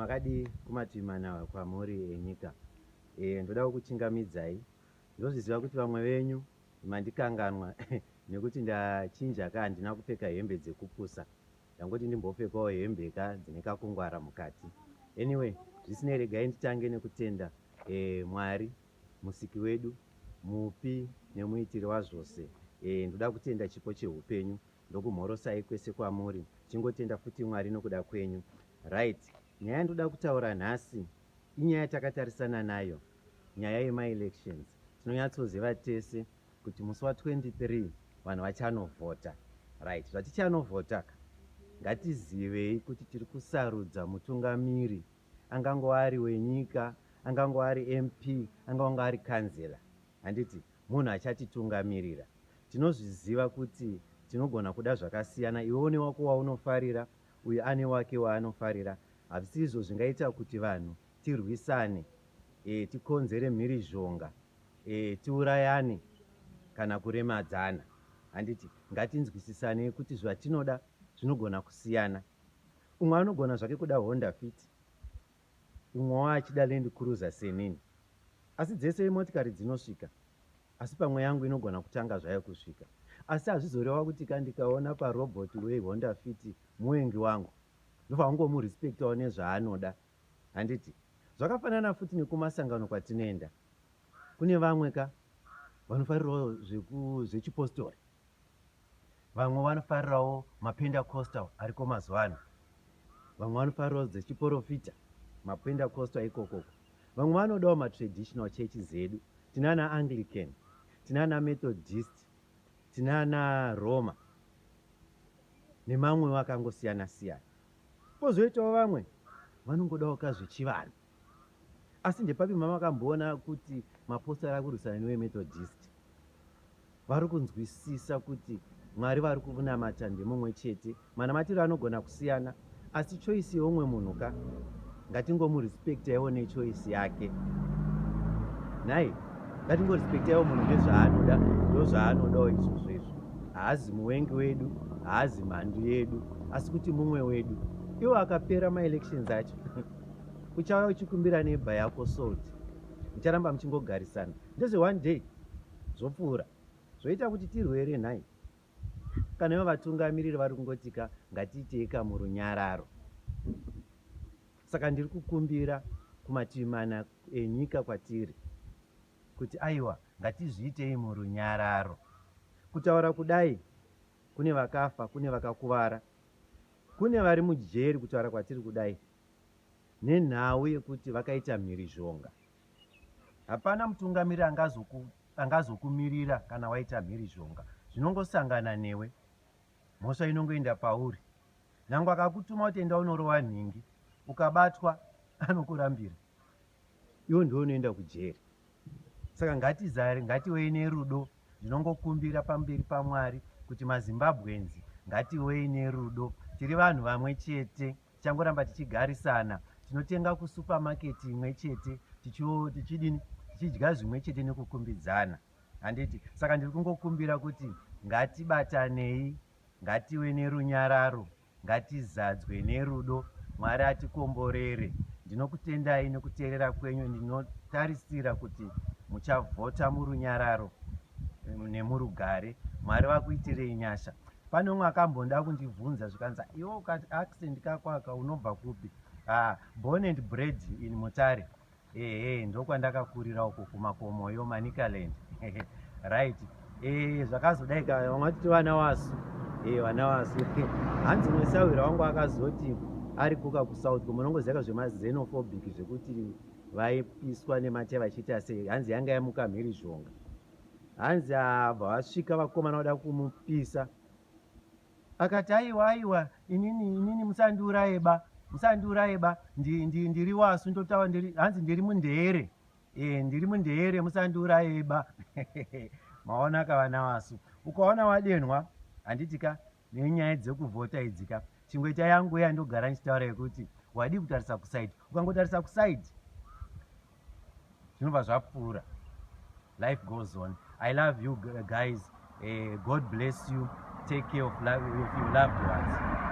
Makadii kumativi mana kwamuri enyika? Ndoda kukuchingamidzai. Ndozviziva kuti vamwe venyu mandikanganwa nekuti ndachinja ka, handina kupfeka hembe dzekupusa. Ndangoti ndimbopfekawo hembe ka dzine kakungwara mukati. Anyway, zvisinei, regai nditange nekutenda Mwari musiki wedu, mupi nemuitiri wazvose. Ndoda kutenda chipo cheupenyu. Ndokumhorosai kwese kwamuri. Chingotenda futi Mwari nokuda kwenyu. Right, nyaya yandoda kutaura nhasi inyaya takatarisana nayo, nyaya yemaelections. Tinonyatsoziva tese kuti musi wa23 vanhu vachanovhota. Right, zvatichanovhota ka, ngatizivei kuti tiri kusarudza mutungamiri, angangova ari wenyika, angangova ari MP, angangova ari kanzela, handiti munhu achatitungamirira. Tinozviziva kuti tinogona kuda zvakasiyana. Iwe une wako waunofarira, uyu ane wake waanofarira. Hazvisizvo zvingaita kuti vanhu tirwisane, tikonzere mhirizhonga, tiurayane kana kuremadzana, handiti? Ngatinzwisisanei kuti zvatinoda zvinogona kusiyana. Umwe anogona zvake kuda Honda Fit, umwewo achida Land Cruiser senini, asi dzese imotikari dzinosvika. Asi pamwe yangu inogona kutanga zvayo kusvika. Asi hazvizoreva kuti ka ndikaona parobot weHonda Fit muvengi wangu. Ndofanira kungomurespectawo nezvaanoda, handiti? Zvakafanana futi nekumasangano kwatinoenda. Kune vamwe ka vanofarirawo zvechipostori, vamwe vanofarirawo mapentacostal ariko mazuva ano, vamwe vanofarirawo dzechiprofita, mapentacostal ikokoko, vamwe vanodawo matraditional churches edu. Tinana Anglican, tinana Methodist, tinana Roma nemamwewo akangosiyana siyana. Kwozoitawo vamwe vanongodawo kazvechivanhu. Asi ndepapi mamakamboona kuti mapostori ari kurwisana neweMethodist? Vari kunzwisisa kuti Mwari vari kunamata ndemumwe chete. Manamatiro anogona kusiyana, asi choice yeumwe munhu ka, ngatingomurespectaiwo nechoice yake. Nhai, ngatingorespectaiwo munhu nezvaanoda. Ndozvaanodawo izvozvo izvo. Haazi muwengi wedu, haazi mhandu yedu, asi kuti mumwe wedu. Iwo akapera maelections acho, uchauya uchikumbira neighbor yako salt. Mucharamba muchingogarisana. Ndezve one day, zvopfuura. Zvoita kuti tirwere, nhai? Kana ivo vatungamiriri vari kungotika ngatiitei kamurunyararo. Saka ndiri kukumbira kumativi mana enyika kwatiri kuti aiwa, ngatizviitei murunyararo. Kutaura kudai, kune vakafa, kune vakakuvara, kune vari mujeri kutaura kwatiri kudai nenhau yekuti vakaita mhirizhonga. Hapana mutungamiri angazokumirira kana waita mhirizhonga. Zvinongosangana newe, mhosva inongoenda pauri. Nyange akakutuma kuti enda unorova nhingi, ukabatwa anokurambira, iwo ndiwe unoenda kujeri. Saka ngatizare, ngatiwei nerudo. Ndinongokumbira pamberi paMwari kuti maZimbabweans ngatiwei nerudo. Tiri vanhu vamwe chete, tichangoramba tichigarisana. Tinotenga kusupamaketi imwe chete, tichidini, tichidya zvimwe chete nekukumbidzana, handiti? Saka ndiri kungokumbira kuti ngatibatanei, ngative nerunyararo, ngatizadzwe nerudo. Mwari atikomborere. Ndinokutendai nekuteerera kwenyu. Ndinotarisira kuti muchavhota murunyararo nemurugare. Mwari vakuitirei nyasha. Pane umwe akambonda kundibvunza, zvikanzi, "Iwe ukati accent kako aka, unobva kupi?" Ah, born and bred in Mutare. Ehe, ndokwandakakurira uko kumakomoyo, Manicaland. Right, zvakazodai ka, vamwe vatiti vana wasu, vana wasu. Hanzi mwesawira wangu akazoti ari kuka kuSouth, kumunongoziva zvemaxenophobic, zvekuti vaipiswa nemate vachiita sei. Hanzi yanga yamuka mhirizhonga. Hanzi abva vasvika vakomana vada kumupisa, akati, "Aiwa, aiwa, inini musandiuraye ba, musandiuraye ba. Ndiri wasu, ndotaura ndiri, hanzi ndiri mundere, ndiri mundere, musandiuraye ba." Maona ka, vana wasu, ukaona wadenwa, handiti ka, nenyaya dzekuvhota idzi ka, chingoita yangu yandogara ndichitaura yekuti wadii kutarisa kuside. Ukangotarisa kuside, zvinobva zvapfuura. Life goes on. I love you guys. God bless you. Take care of your loved ones.